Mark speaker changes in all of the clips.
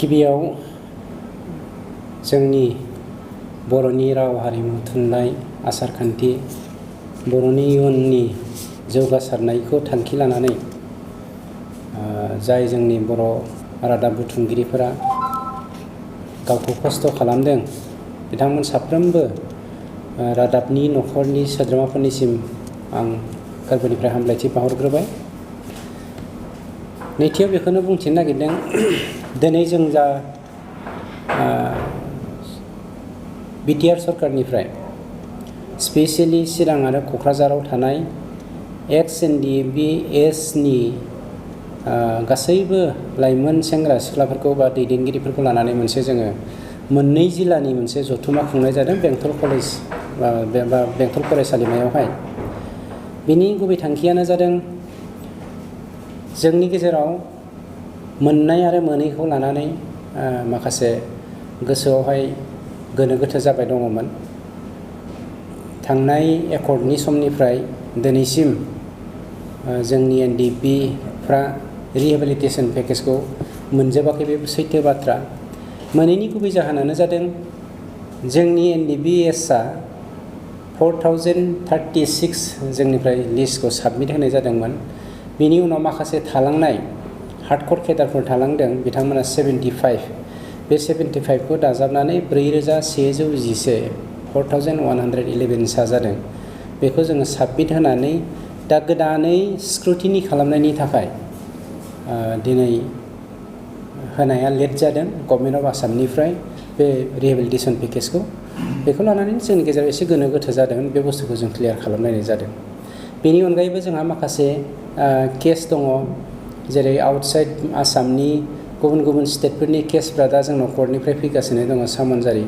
Speaker 1: गिबियाव जोंनि बर'नि राव हारिमु थुनलाइ आसारखान्थि बर'नि इयुननि जौगासारनायखौ थांखि लानानै जाय जोंनि बर' रादाब बुथुमगिरिफोरा गावखौ खस्थ' खालामदों बिथांमोन साफ्रोमबो रादाबनि न'खरनि सोद्रोमाफोरनिसिम आं गोरबोनिफ्राय हामलायथि बावहरग्रोबाय। नैथियाव बेखौनो बुंथिनो नागिरदों दिनै जों जा बिटिआर सरकारनिफ्राय स्पेसियेलि चिरां आरो क'क्राझाराव थानाय एक्स एनडिपिएसनि गासैबो लाइमोन सेंग्रा सिख्लाफोरखौ बा दैदेनगिरिफोरखौ लानानै मोनसे जोङो मोननै जिल्लानि मोनसे जथुमा खुंनाय जादों बेंटल कलेज बा बेंटल फरायसालिमायावहाय। बिनि गुबै थांखियानो जादों जोंनि गेजेराव मोननाय आरो मोनैखौ लानानै माखासे गोसोआवहाय गोनो गोथो जाबाय दङमोन। थांनाय एकर्डनि समनिफ्राय दिनैसिम जोंनि एनडिपिफ्रा रिहेबिलिटेसन पेकेजखौ मोनजोबाखै, बे सैथो बाथ्रा। मोनैनि गुबै जाहोनानो जादों जोंनि एनडिपिएसआ 4036 जोंनिफ्राय लिस्टखौ साबमिट होनाय जादोंमोन। बिनि उनाव माखासे थालांनाय हार्डक'र केडारफोर थालांदों, बिथांमोना 75। बे 75खौ दाजाबनानै 4111 4111 सा जादों। बेखौ जोङो साबमिट होनानै दा गोदानै स्क्रुटिनि खालामनायनि थाखाय दिनै होनाया लेट जादों गभर्नमेन्ट अफ आसामनिफ्राय बे रिहेबिलिटेसन पेकेजखौ। बेखौ लानानै जोंनि गेजेराव एसे गोनो गोथो जादों, बे बुस्थुखौ जों क्लियार खालामलायनाय जादों। बेनि अनगायैबो जोंहा माखासे केस दङ, जेरै आउटसाइड आसामनि गुबुन गुबुन स्टेटफोरनि केसफ्रा दा जोंनाव कर्टनिफ्राय फैगासिनो दङ सामनजारि।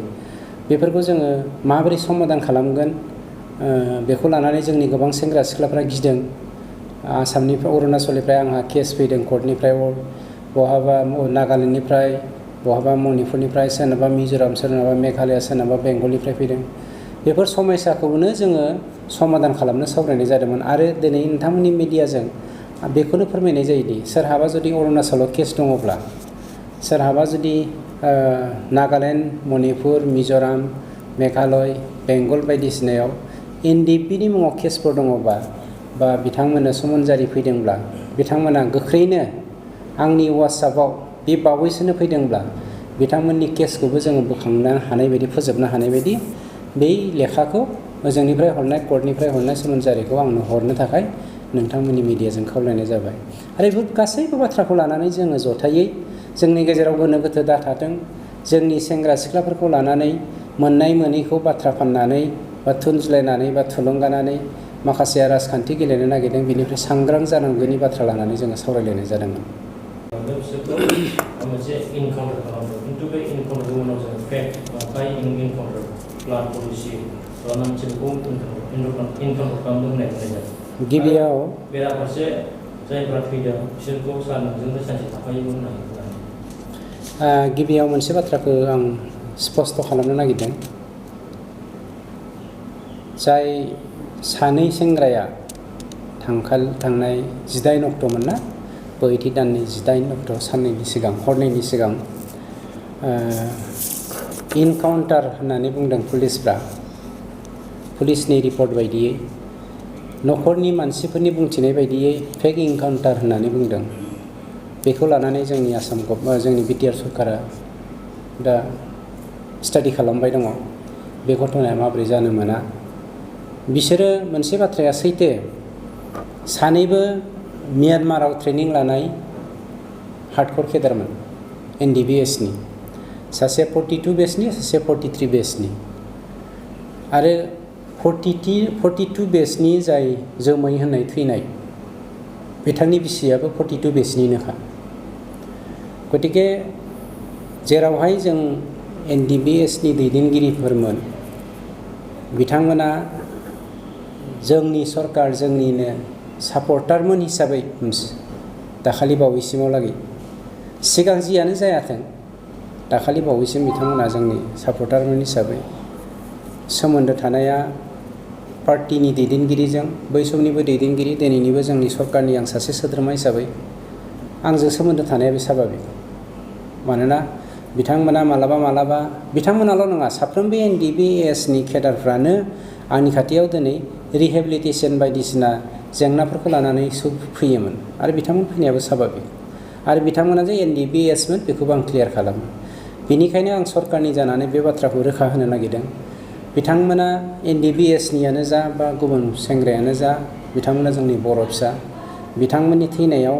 Speaker 1: बेफोरखौ जोङो माबोरै समाधान खालामगोन बेखौ लानानै जोंनि गोबां सेंग्रा सिख्लाफ्रा गिदों। आसामनिफ्राय अरुणाचलनिफ्राय आंहा केस फैदों कर्टनिफ्राय, बहाबा नागालेण्डनिफ्राय, बहाबा मणिपुरनिफ्राय, सोरनाबा मिज'राम, सोरनाबा मेघालया, सोरनाबा बेंगलनिफ्राय फैदों। बेफोर समयसाखौनो जोङो समाधान खालामनो सावरायनाय जादोंमोन। आरो दिनै नोंथांमोननि मिडियाजों बेखौनो फोरमायनाय जायोदि सोरहाबा जुदि अरुणाचलाव केस दङब्ला, सोरहाबा जुदि नागालेण्ड, मणिपुर, मिज'राम, मेघालय, बेंगल बायदिसिनायाव एनडिपिनि मुङाव केसफोर दङबा बा बिथांमोननो समनजारि फैदोंब्ला, बिथांमोना गोख्रैनो आंनि वाट्सएपआव बे बावैसोनो फैदोंब्ला बिथांमोननि केसखौबो जोङो बोखांनो हानाय बायदि, फोजोबनो हानाय बायदि बै लेखाखौ ओजोंनिफ्राय हरनाय कर्टनिफ्राय हरनाय समनजारिखौ आंनो हरनो थाखाय नोंथांमोननि मिडियाजों खावलायनाय जाबाय। आरो बेफोर गासैबो बाथ्राखौ लानानै जोङो जथायै जोंनि गेजेराव गोनो गोथो दाथाथों। जोंनि सेंग्रा सिख्लाफोरखौ लानानै मोननाय मोनैखौ बाथ्रा फाननानै बा थुनज्लायनानै बा थुलुंगानानै माखासेया राजखान्थि गेलेनो नागिरदों, बिनिफ्राय सांग्रां जानांगौनि बाथ्रा लानानै जोङो सावरायलायनाय जादोंमोन।
Speaker 2: मोनसे इनकाउन्टार खालामदों, खिन्थु बे इनकाउन्टारनि उनाव जों फेक्ट बाय इनकाउन्टार प्लान पलिसि खालामनानै बेखौ इनकाउन्टार खालामदों होननाय बुंनाय जादों।
Speaker 1: गिबियाव
Speaker 2: बेराफारसे जायफ्रा थैदों बिसोरखौ सार नोंजोंबो सानसे थाफायोमोन होननानै बुंदों।
Speaker 1: गिबियाव मोनसे बाथ्राखौ आं स्पष्ट खालामनो नागिरदों। जाय सानै सेंग्राया थांनाय 18 अक्ट'मोन ना, बैथि दाननि 18 अक्ट' साननैनि सिगां, हरनैनि सिगां इनकाउन्टार होननानै बुंदों पुलिसफ्रा। पुलिसनि रिपर्ट बायदियै, न'खरनि मानसिफोरनि बुंथिनाय बायदियै फेक इनकाउन्टार होननानै बुंदों। बेखौ लानानै जोंनि जोंनि बिटिआर सरकारा दा स्टाडि खालामबाय दङ, बे घटनाया माबोरै जानो मोना। बिसोरो मोनसे बाथ्राया सैथो, सानैबो म्यानमाराव ट्रेनिं लानाय हार्डक'र केडारमोन एनडिपिएसनि, सासे 42 बेचनि, सासे 43 बेचनि। आरो 42 बेचनि जाय जोमै होननाय थैनाय, बिथांनि बिसियाबो 42 बेचनिनोखा। गतिके जेरावहाय जों एनडिपिएसनि दैदेनगिरिफोरमोन, बिथांमोना जोंनि सरकार, जोंनिनो सापर्टारमोन हिसाबै दाखालि बावैसिमावलागै, सिगां जियानो जायाथों दाखालि बावैसिम बिथांमोना जोंनि सापर्टारमोन हिसाबै सोमोन्दो थानाया पार्टिनि दैदेनगिरिजों, बै समनिबो दैदेनगिरि, दिनैनिबो जोंनि सरकारनि आं सासे सोद्रोमा हिसाबै आंजों सोमोन्दो थानाया बे स्वाभाबिक। मानोना बिथांमोना मालाबा बिथांमोनाल' नङा साफ्रोमबो NDBESनि केडारफ्रानो आंनि खाथियाव दिनै रिहेबिलिटेसन बायदिसिना जेंनाफोरखौ लानानै फैयोमोन आरो बिथांमोन फैनायाबो स्वाभाबिक आरो बिथांमोना जे NDBESमोन बेखौबो आं क्लियार खालामो। बेनिखायनो आं सरकारनि जानानै बे बाथ्राखौ रोखा होनो नागिरदों बिथांमोना NDBESनियानो जा बा गुबुन सेंग्रायानो जा बिथांमोना जोंनि बर' फिसा बिथांमोननि थैनायाव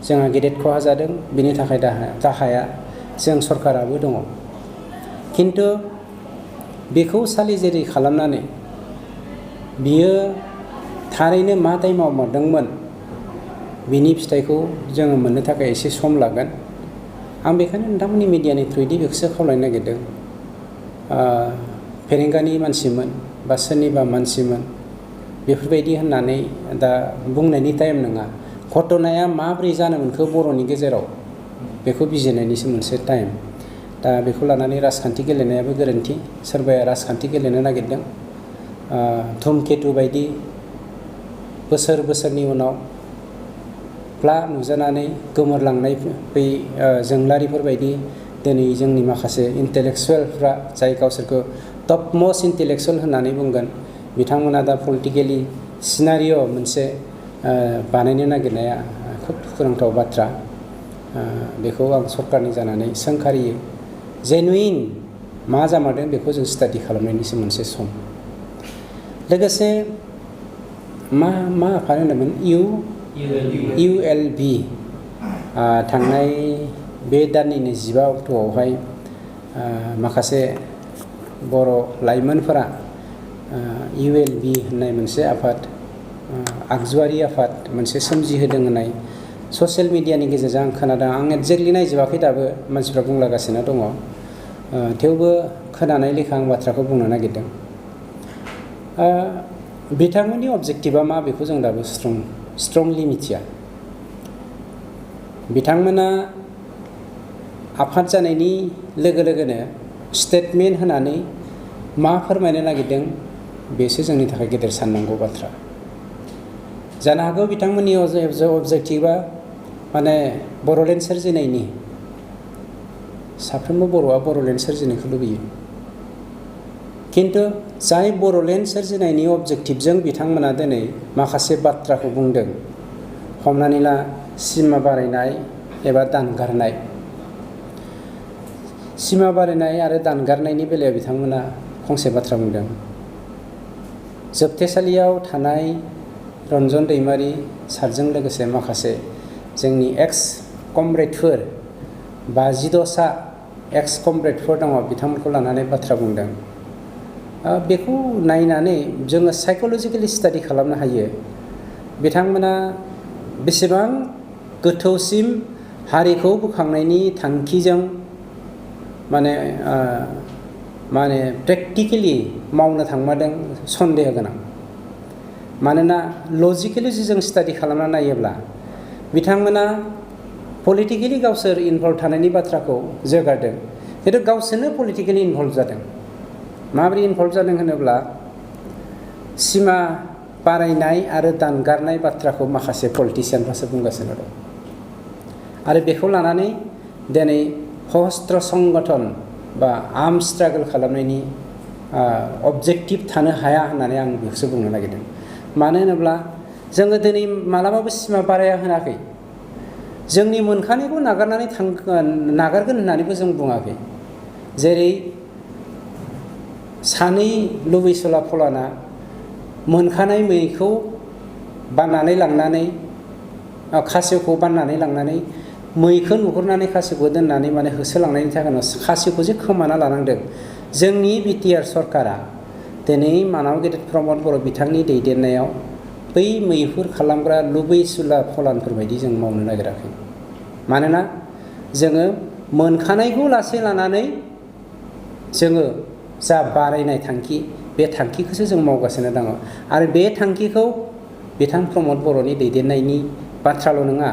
Speaker 1: जोंहा गेदेर खहा जादों बिनि थाखाय दाहाया जों सरकाराबो दङ किन्तु बेखौ सालिजेरि खालामनानै बियो थारैनो मा टाइमाव मावदोंमोन बिनि फिथाइखौ जोङो मोननो थाखाय एसे सम लागोन। आं बेखायनो नोंथांमोननि मिडियानि थ्रुयै बेखौसो खावलायनो नागिरदों फेरेंगानि मानसिमोन बा सोरनिबा मानसिमोन बेफोरबायदि होननानै दा बुंनायनि टाइम नङा। घटनाया माबोरै जानो मोनखो बर'नि गेजेराव बेखौ बिजिरनायनिसो मोनसे टाइम। दा बेखौ लानानै राजखान्थि गेलेनायाबो गोरोन्थि सोरबाया राजखान्थि गेलेनो नागिरदों धुमकेतु बायदि बोसोरनि उनाव फ्ला नुजानानै गोमोरलांनाय बै जोंलारिफोरबायदि दिनै जोंनि माखासे इन्टेलेक्सुवेलफ्रा जाय गावसोरखौ टप मस्ट इन्टेलेक्सुवेल होननानै बुंगोन बिथांमोना दा पलिटिकेलि सिनारिय' मोनसे बानायनो नागिरनाया खोब दुखुनांथाव बाथ्रा। बेखौ आं सरकारनि जानानै सोंखारियो जेनुइन मा जामारदों बेखौ जों स्टाडि खालामनायनिसो मोनसे सम। लोगोसे मा आफाद होनदोंमोन ULB थांनाय बे दाननि 15 अक्ट'आवहाय माखासे बर' लाइमोनफोरा ULB होननाय मोनसे आफाद आगजुआरि आफाद मोनसे सोमजिहोदों होननाय ससियेल मिडियानि गेजेरजों आं खोनादों। आं एक्जेक्टलि नायजोबाखै दाबो मानसिफ्रा बुंलागासिनो दङ थेवबो खोनानाय लेखा आं बाथ्राखौ बुंनो नागिरदों। बिथांमोननि अबजेक्टिभा मा बेखौ जों दाबो स्ट्रंलि मिथिया। बिथांमोना आफाद जानायनि लोगो लोगोनो स्टेटमेन्ट होनानै मा फोरमायनो नागिरदों बेसो जोंनि थाखाय गेदेर साननांगौ बाथ्रा। जानो हागौ बिथांमोननि अबजेक्टिभा माने बर'लेण्ड सोरजिनायनि साफ्रोमबो बर'आ बर'लेण्ड सोरजिनायखौ लुबैयो किन्तु जाय बर'लेण्ड सोरजिनायनि अबजेक्टिभजों बिथांमोना दिनै माखासे बाथ्राखौ बुंदों हमनानै ला सिमा बारायनाय एबा दानगारनाय सिमा बारायनाय आरो दानगारनायनि बेलायाव बिथांमोना फंसे बाथ्रा बुंदों जोबथेसालियाव थानाय रन्जन दैमारि सारजों लोगोसे माखासे जोंनि एक्स कमरेडफोर 56सा एक्स कमरेडफोर दङ बिथांमोनखौ लानानै बाथ्रा बुंदों। बेखौ नायनानै जोङो साइक'लजिकेलि स्टाडि खालामनो हायो बिथांमोना बेसेबां गोथौसिम हारिखौ बोखांनायनि थांखिजों माने प्रेक्टिकेलि मावनो थांमारदों सन्देह गोनां। मानोना लजिकेलि जों स्टाडि खालामना नायोब्ला बिथांमोना पलिटिकेलि गावसोर इनभल्भ थानायनि बाथ्राखौ जोगारदों खिन्थु गावसोरनो पलिटिकेलि इनभल्भ जादों। माबोरै इनभल्भ जादों होनोब्ला सिमा बारायनाय आरो दानगारनाय बाथ्राखौ माखासे पलिटिसियानफ्रासो बुंगासिनो दं आरो बेखौ लानानै दिनै सशस्त्र संगठन बा आर्म स्ट्रागल खालामनायनि अबजेक्टिभ थानो हाया होननानै आं बेखौसो बुंनो नागिरदों। मानो होनोब्ला जोङो दिनै मालाबाबो सिमा बाराया होनाखै जोंनि मोनखानायखौ नागारगोन होननानैबो जों बुङाखै। जेरै सानै लुबैसुला फलाना मोनखानाय मैखौ बाननानै लांनानै खासिवखौ बाननानै लांनानै मैखौ नुहुरनानै खासिवखौ दोननानै माने होसोलांनायनि थाखायनो खासिवखौ जे खोमाना लानांदों। जोंनि बिटिआर सरकारा दिनै मानाव गेदेर प्रमद बर' बिथांनि दैदेननायाव बै मैहुर खालामग्रा लुबैसुला फलानफोरबायदि जों मावनो नागिराखै। मानोना जोङो मोनखानायखौ लासै लानानै जोङो जा बारायनाय थांखि बे थांखिखौसो जों मावगासिनो दङ आरो बे थांखिखौ बिथां प्रमद बर'नि दैदेननायनि बाथ्राल' नङा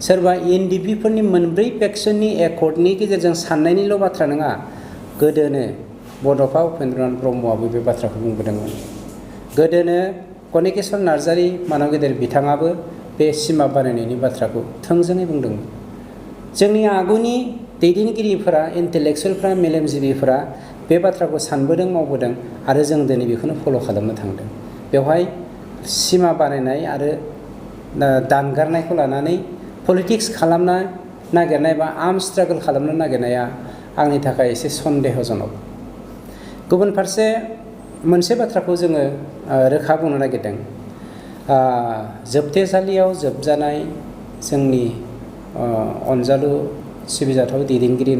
Speaker 1: सोरबा एनडिपिफोरनि मोनब्रै फेक्सननि एकर्डनि गेजेरजों साननायनिल' बाथ्रा नङा। गोदोनो बड'फा उपेन्द्रनाथ ब्रह्मआबो बे बाथ्राखौ बुंबोदोंमोन। गोदोनो कनिकेश्वर नार्जारि मानाव गेदेर बिथाङाबो बे सिमा बारायनायनि बाथ्राखौ थोंजोङै बुंदोंमोन। जोंनि आगुनि दैदेनगिरिफोरा इन्टेलेक्सुयेलफ्रा मेलेमजिबिफोरा बे बाथ्राखौ सानबोदों मावबोदों आरो जों दिनै बेखौनो फल' खालामनो थांदों। बेवहाय सिमा बानायनाय आरो दानगारनायखौ लानानै पलिटिक्स खालामनो नागिरनाय बा आर्म स्ट्रागल खालामनो नागिरनाया आंनि थाखाय एसे सन्देहजनक। गुबुन फारसे मोनसे बाथ्राखौ जोङो रोखा बुंनो नागिरदों। जोबथेसालियाव जोबजानाय जोंनि अनजालु सिबिजाथाव दैदेनगिरि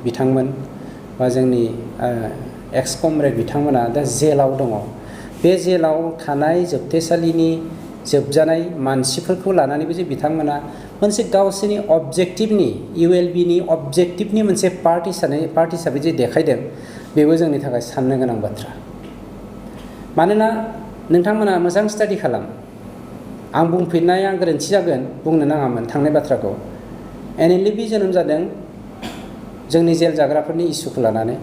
Speaker 1: बिथांमोन बा जोंनि एक्स कमरेड बिथांमोना दा जेलाव दङ। बे जेलाव थानाय जोबथेसालिनि जोबजानाय मानसिफोरखौ लानानैबो जे बिथांमोना मोनसे गावसोरनि अबजेक्टिभनि ULBनि अबजेक्टिभनि मोनसे पार्ट हिसाबै जे देखायदों बेबो जोंनि थाखाय साननो गोनां बाथ्रा। मानोना नोंथांमोना मोजां स्टाडि खालाम। आं बुंफिननाया गोरोन्थि जागोन, बुंनो नाङामोन थांनाय बाथ्राखौ। NLB जोनोम जादों जोंनि जेल जाग्राफोरनि इसुखौ लानानै।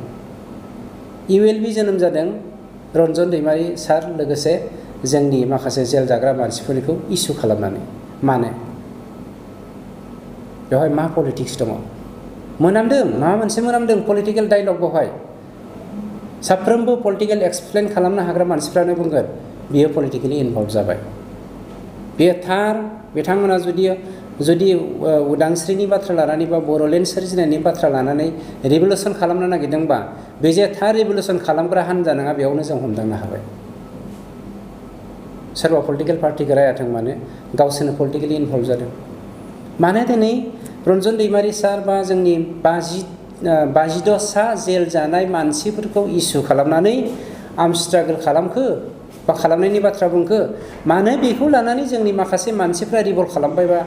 Speaker 1: ULB जोनोम जादों रन्जन दैमारि सार लोगोसे जोंनि माखासे जेल जाग्रा मानसिफोरखौ इसु खालामनानै। मानो? बेवहाय मा पलिटिक्स दङ? मोनामदों, माबा मोनसे मोनामदों पलिटिकेल डायलग बेवहाय। साफ्रोमबो पलिटिकेल एक्सप्लेन खालामनो हाग्रा मानसिफ्रानो बुंगोन बियो पलिटिकेलि इनभल्भ जाबाय। बेयो थार। बिथांमोना जुदि उदांस्रिनि बाथ्रा लानानै बा बर'लेण्ड सोरजिनायनि बाथ्रा लानानै रिभलुसन खालामनो नागिरदोंबा बे जे थार रिभलुसन खालामग्रा हान्जा नङा बेयावनो जों हमदांनो हाबाय। सोरबा पलिटिकेल पार्टिखौ रायाथों मानो गावसोरनो पलिटिकेलि इनभल्भ जादों। मानो दिनै रन्जन दैमारि सार बा जोंनि 52 सा जेल जानाय मानसिफोरखौ इसु खालामनानै आर्म स्ट्रागल खालामखो बा खालामनायनि बाथ्रा बुंखो? मानो बेखौ लानानै जोंनि माखासे मानसिफ्रा रिभल्ट खालामबाय बा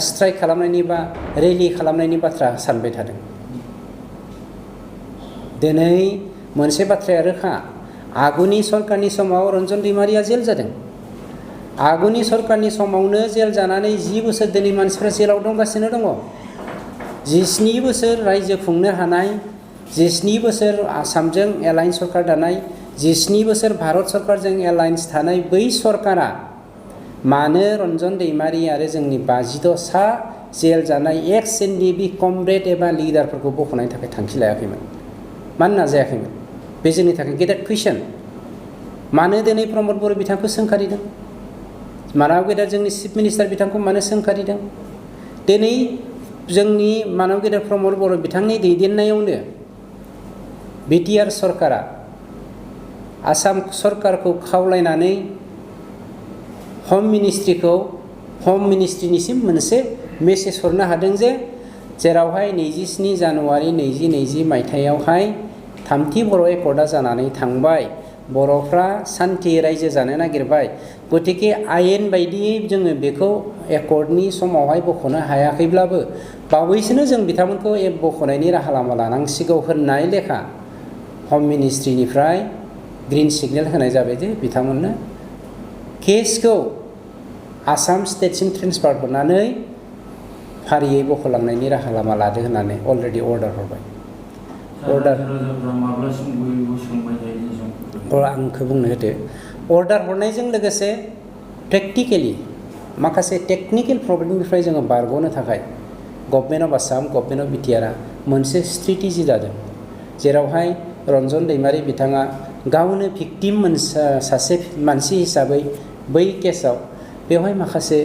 Speaker 1: स्ट्राइक खालामनायनि बा रेलि खालामनायनि बाथ्रा सानबाय थादों? दिनै मोनसे बाथ्राया रोखा। आगुनि सरकारनि समाव रन्जन दैमारिया जेल जादों। आगुनि सरकारनि समावनो जेल जानानै 10 बोसोर दिनै मानसिफ्रा जेलाव दंगासिनो दङ। 17 बोसोर रायजो खुंनो हानाय, 17 बोसोर आसामजों एलायन्स सरकार दानाय, 17 बोसोर भारत सरकारजों एलायन्स थानाय बै सरकारा मानो रन्जन दैमारि आरो जोंनि 52 सा जेल जानाय एक्स NDB कमरेड एबा लिडारफोरखौ बख'नायनि थाखाय थांखि लायाखैमोन? मानो नाजायाखैमोन? बे जोंनि थाखाय गेदेर कुइसन। मानो दिनै प्रमद बर' बिथांखौ सोंखारिदों? मानव गेदेर जोंनि चिफ मिनिस्टार बिथांखौ मानो सोंखारिदों? दिनै जोंनि मानव गेदेर प्रमद बर' बिथांनि दैदेननायावनो BTR सरकारा आसाम सरकारखौ खावलायनानै हम मिनिस्ट्रिनिसिम मोनसे मेसेज हरनो हादों जे जेरावहाय 27 जानुवारि 2020 मायथाइयावहाय 3थि बर' एकर्डआ जानानै थांबाय। बर'फ्रा सान्थि रायजो जानो नागिरबाय। गतिके आयेन बायदियै जोङो बेखौ एकर्डनि समावहाय बख'नो हायाखैब्लाबो बावैसोनो जों बिथांमोनखौ बख'नायनि राहा लामा लानांसिगौ होननाय लेखा हम मिनिस्ट्रिनिफ्राय ग्रिन सिगनेल होनाय जाबाय जे बिथांमोननो केसखौ आसाम स्टेटसिम ट्रेन्सफार हरनानै फारियै बख'लांनायनि राहा लामा लादो होननानै अलरेडि अर्डार हरबाय। आंखौ बुंनो होदो। अर्डार हरनायजों लोगोसे प्रेक्टिकेलि माखासे टेक्निकेल प्रब्लेमनिफ्राय जोङो बारग'नो थाखाय government of Assam, government of BTR मोनसे स्ट्रेटेजि जादों। जेरावहाय रन्जन दैमारि बिथाङा गावनो भिक्टिम सासे मानसि हिसाबै बै केसाव बेवहाय माखासे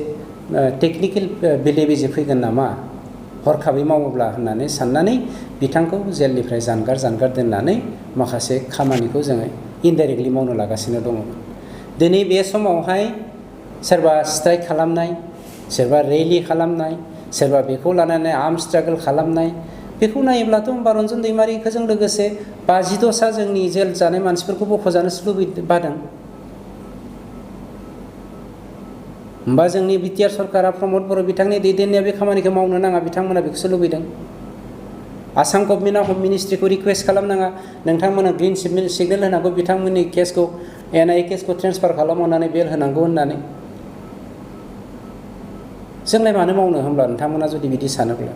Speaker 1: टेक्निकेल बेले बेजे फैगोन नामा हरखाबै मावोब्ला होननानै साननानै बिथांखौ जेलनिफ्राय जानगार दोननानै माखासे खामानिखौ जोङो इनडाइरेक्टलि मावनो लागासिनो दङमोन। दिनै बे समावहाय सोरबा स्ट्राइक खालामनाय, सोरबा रेलि खालामनाय, सोरबा बेखौ लानानै आर्म स्ट्रागल खालामनाय, बेखौ नायोब्लाथ' होमबा रन्जन दैमारिखौजों लोगोसे 52 सा जोंनि जेल जानाय मानसिफोरखौ बख'जानोसो बादों। होमबा जोंनि BTR सरकारा प्रमद बर' बिथांनि दैदेननाया बे खामानिखौ मावनो नाङा, बिथांमोना बेखौसो लुबैदों। आसाम गभर्नमेन्टआ हम मिनिस्ट्रिखौ रिकुवेस्ट खालामनाङा, नोंथांमोना ग्रिन सिगनेल होनांगौ बिथांमोननि केसखौ NIA केसखौ ट्रेन्सफार खालामहरनानै बेल होनांगौ होननानै। जोंलाय मानो मावनो होमब्ला नोंथांमोना जुदि बिदि सानोब्ला?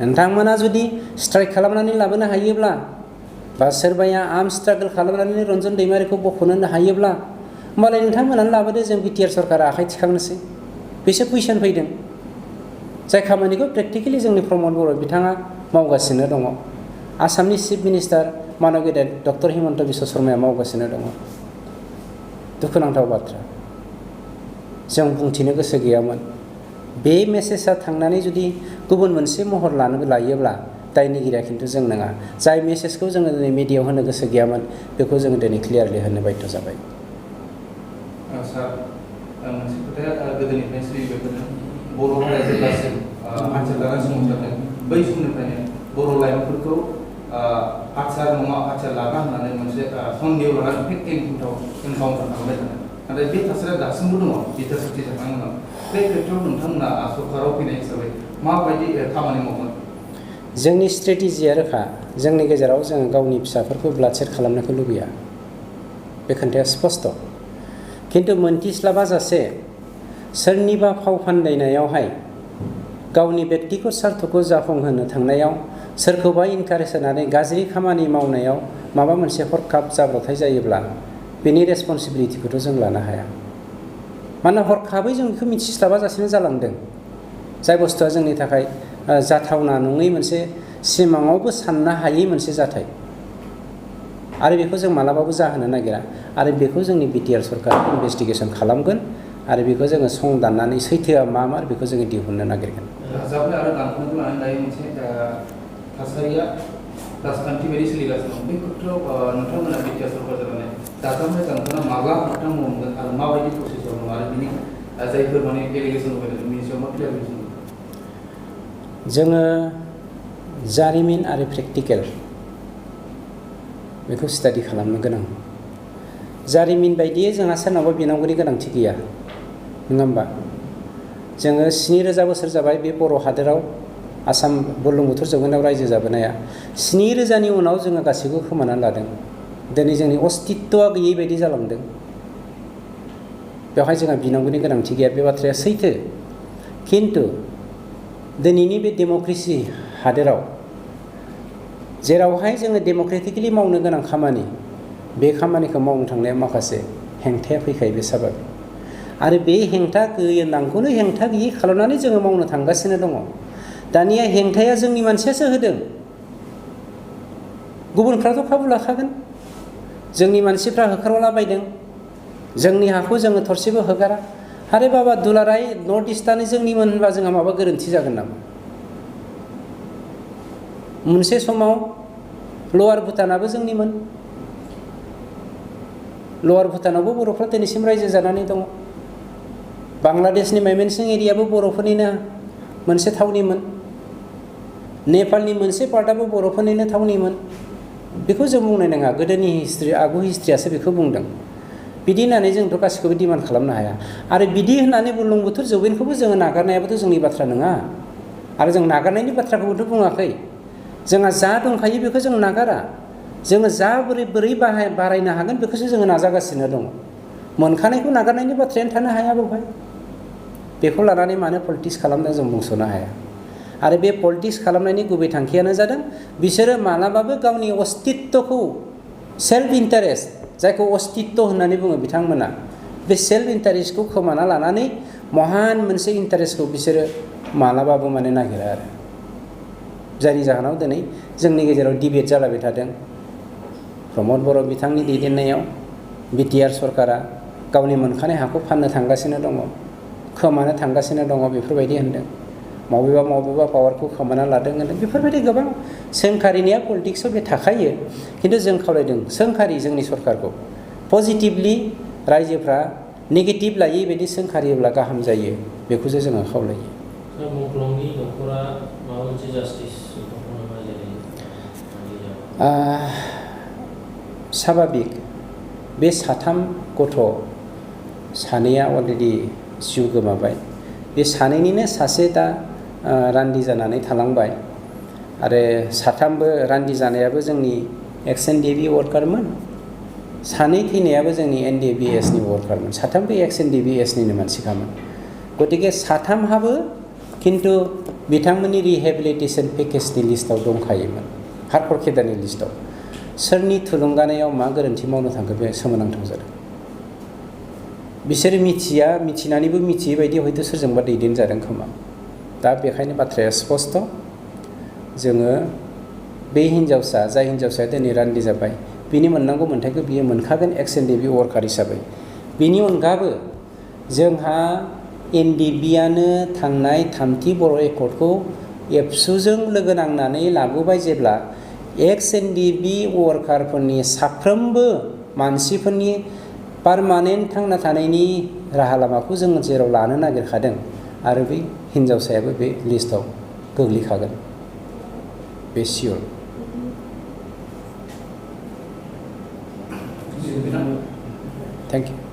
Speaker 1: नोंथांमोना जुदि स्ट्राइक खालामनानै लाबोनो हायोब्ला बा सोरबाया आर्म स्ट्रागल खालामनानै रन्जन दैमारिखौ बख'नो हायोब्ला होमबालाय नोंथांमोनानो लाबोदो, जों BTR सरकारा आखाइ थिखांनोसै। बेसो कुइसन फैदों। जाय खामानिखौ प्रेक्टिकेलि जोंनि प्रमद बर' बिथाङा मावगासिनो दङ। आसामनि चिफ मिनिस्टार मानब गेदेर डक्टर हिमन्त बिश्व शर्माया मावगासिनो दङ। दुखुनांथाव बाथ्रा। जों बुंथिनो गोसो गैयामोन। बे मेसेजआ थांनानै जुदि गुबुन मोनसे महर लायोब्ला दायनिगिरिया खिन्थु जों नङा। जाय मेसेजखौ जोङो दिनै मिडियायाव होनो गोसो गैयामोन बेखौ जोङो दिनै क्लियारलि होनो बाध्य जाबाय।
Speaker 3: सार मोनसे खोथाया गोदोनिफ्रायनो सोलिबोदों बर' हारिया जेब्लासिम आनजाद लानानै सोलोंथाइ बै समनिफ्रायनो बर' लाइमोनफोरखौ आचार नङा आचार लागा होननानै मोनसे सन्देह लानानै फेक एनकाउन्टार खालामबाय थादों। नाथाय बे थासारिया दासिमबो दङ बिटिआर सार्टि जाखांनायनि उनाव। बे खेथ्रआव नोंथांमोना सरकाराव फैनाय हिसाबै माबायदि खामानि मावगोन?
Speaker 1: जोंनि स्ट्रेटेजिया रोखा। जोंनि गेजेराव जोङो गावनि फिसाफोरखौ ब्लाडसेड खालामनायखौ लुबैया। बे खोथाया स्पस्ट'। खिन्थु मोनथिस्लाबा जासे सोरनिबा फाव फान्दायनायावहाय गावनि बेक्तिगत स्वार्थखौ जाफुंहोनो थांनायाव सोरखौबा इनकारेज होनानै गाज्रि खामानि मावनायाव माबा मोनसे हरखाब जाब्रबथाय जायोब्ला बेनि रेसपन्सिबिलिटिखौथ' जों लानो हाया। मानोना हरखाबै जों बेखौ मिथिस्लाबा जासेनो जालांदों। जाय बुस्थुआ जोंनि थाखाय जाथावना नङै मोनसे सिमाङावबो साननो हायै मोनसे जाथाय। आरो बेखौ जों मालाबाबो जाहोनो नागिरा। आरो बेखौ जोंनि बिटिआर सरकारा इनभेस्टिगेसन खालामगोन आरो बेखौ जोङो संदाननानै सैथोआ मा बेखौ जोङो दिहुननो नागिरगोन।
Speaker 3: जाबनाय आरो दानख'नायखौ लानानै दायो मोनसे थासारिया राजखान्थि बायदि सोलिगासिनो दं। बे खेथ्रआव नोंथांमोना बिटिआर सरकार जानानै दाजाबनाय दानख'ना माब्ला नोंथां मावगोन आरो माबायदि प्रसेसआव दङ आरो बिनि जायफोर माने एलिगेसन होफैदों बिनि सायाव मा क्लियारिफिकेसन?
Speaker 1: जोङो जारिमिन आरो प्रेक्टिकेल बेखौ स्टाडि खालामनो गोनां। जारिमिन बायदियै जोंहा सोरनावबा बिनांगौनि गोनांथि गैया, नङा होमबा? जोङो 7,000 बोसोर जाबाय बे बर' हादोराव आसाम बुरलुंबुथुर जौगोनायाव रायजो जाबोनाया। 7,000नि उनाव जोङो गासैबो खोमानानै लादों। दिनै जोंनि अस्तित्वआ गैयै बायदि जालांदों। बेवहाय जोंहा बिनांगौनि गोनांथि गैया, बे बाथ्राया सैथो। खिन्थु दिनैनि बे डेम'क्रेसि हादोराव जेरावहाय जोङो डेम'क्रेटिकेलि मावनो गोनां खामानि, बे खामानिखौ मावनो थांनायाव माखासे हेंथाया फैखायो, बे साबाय। आरो बे हेंथा नांगौनो हेंथा गैयि खालामनानै जोङो मावनो थांगासिनो दङ। दानिया हेंथाया जोंनि मानसियासो होदों। गुबुनफ्राथ' खाबु लाखागोन। जोंनि मानसिफ्रा होखारलाबायदों। जोंनि हाखौ जोङो थरसेबो होगारा। आरे बाबा दुलाराय नर्थ इस्टआनो जोंनिमोन होनबा जोंहा माबा गोरोन्थि जागोन नामा? मोनसे समाव लवार भुटानाबो जोंनिमोन। लवार भुटानावबो बर'फ्रा दिनैसिम रायजो जानानै दङ। बांलादेशनि माइमेनसिं एरियाबो बर'फोरनिनो मोनसे थावनिमोन। नेपालनि मोनसे पार्टआबो बर'फोरनिनो थावनिमोन। बेखौ जों बुंनो नङा। गोदोनि हिस्ट्रि, आगु हिस्ट्रियासो बेखौ बुंदों। बिदि होननानै जोंथ' गासिखौबो डिमान्ड खालामनो हाया। आरो बिदि होननानै बुरलुंबुथुर जौयेनखौबो जोङो नागारनायाबोथ' जोंनि बाथ्रा नङा। आरो जों नागारनायनि बाथ्राखौबोथ' बुङाखै। जोंहा जा दंखायो बेखौ जों नागारा। जोङो जा बोरै बारायनो हागोन बेखौसो जोङो नाजागासिनो दङ। मोनखानायखौ नागारनायनि बाथ्रायानो थानो हाया बेवहाय। बेखौ लानानै मानो पलिटिक्स खालामदों जों बुंस'नो हाया। आरो बे पलिटिक्स खालामनायनि गुबै थांखियानो जादों बिसोरो मालाबाबो गावनि अस्तित्वखौ, सेल्फ इन्टारेस्ट, जायखौ अस्तित्व होननानै बुङो बिथांमोना, बे सेल्फ इन्टारेस्टखौ खोमाना लानानै महान मोनसे इन्टारेस्टखौ बिसोरो मालाबाबो माने नागिरा आरो। जायनि जाहोनाव दिनै जोंनि गेजेराव डिबेट जालायबाय थादों। प्रमद बर' बिथांनि दैदेननायाव बिटिआर सरकारा गावनि मोनखानाय हाखौ फाननो थांगासिनो दङ, खोमानो थांगासिनो दङ बेफोरबायदि होनदों। मबेबा पावारखौ खोमाना लादों होनदों। बेफोरबायदि गोबां सोंखारिनाया पलिटिक्सआव बे थाखायो। खिन्थु जों खावलायदों सोंखारि जोंनि सरकारखौ पजिटिभलि रायजोफ्रा नेगेटिभ लायै बायदि सोंखारियोब्ला गाहाम जायो, बेखौसो जोङो खावलायो।
Speaker 2: मुंख्लंनि न'खरा माबा मोनसे जास्टिस
Speaker 1: स्वाभाबिक बे 3 गथ' सानैया अलरेडि जिउ गोमाबाय। बे सानैनिनो सासे दा रान्दि जानानै थालांबाय। आरो 3बो रान्दि जानायाबो जोंनि एक्स एनडिएबि वार्कारमोन। 2 थैनायाबो जोंनि एनडिएबिएसनि वार्कारमोन। 3बो एक्स एनडिएबिएसनिनो मानसिखामोन। गतिके 3हाबो खिन्थु बिथांमोननि रिहेबिलिटेसन पेकेजनि लिस्टआव दंखायोमोन, हार्डकर केडारनि लिस्टआव। सोरनि थुलुंगानायाव मा गोरोन्थि मावनो थांखो बे सोमोनांथाव जादों। बिसोरो मिथिनानैबो मिथियै बायदि हयथ' सोरजोंबा दैदेनजादों खोमा। दा बेखायनो बाथ्राया स्पस्ट'। जोङो बे हिन्जावसा जाय हिन्जावसाया दिनै रान्दि जाबाय बिनि मोननांगौ मोन्थायखौ बियो मोनखागोन एक्स एनडिबि वर्कार हिसाबै। बिनि अनगाबो जोंहा एनडिबिआनो थांनाय थामथि बर' एकर्डखौ एबसुजों लोगो नांनानै लाबोबाय जेब्ला एक्स एनडिबि वर्कारफोरनि साफ्रोमबो मानसिफोरनि पारमानेन्ट थांना थानायनि राहा लामाखौ जों जेराव लानो नागिरखादों आरो बै हिन्जावसायाबो बे लिस्टआव गोग्लैखागोन बे सियर। Thank you.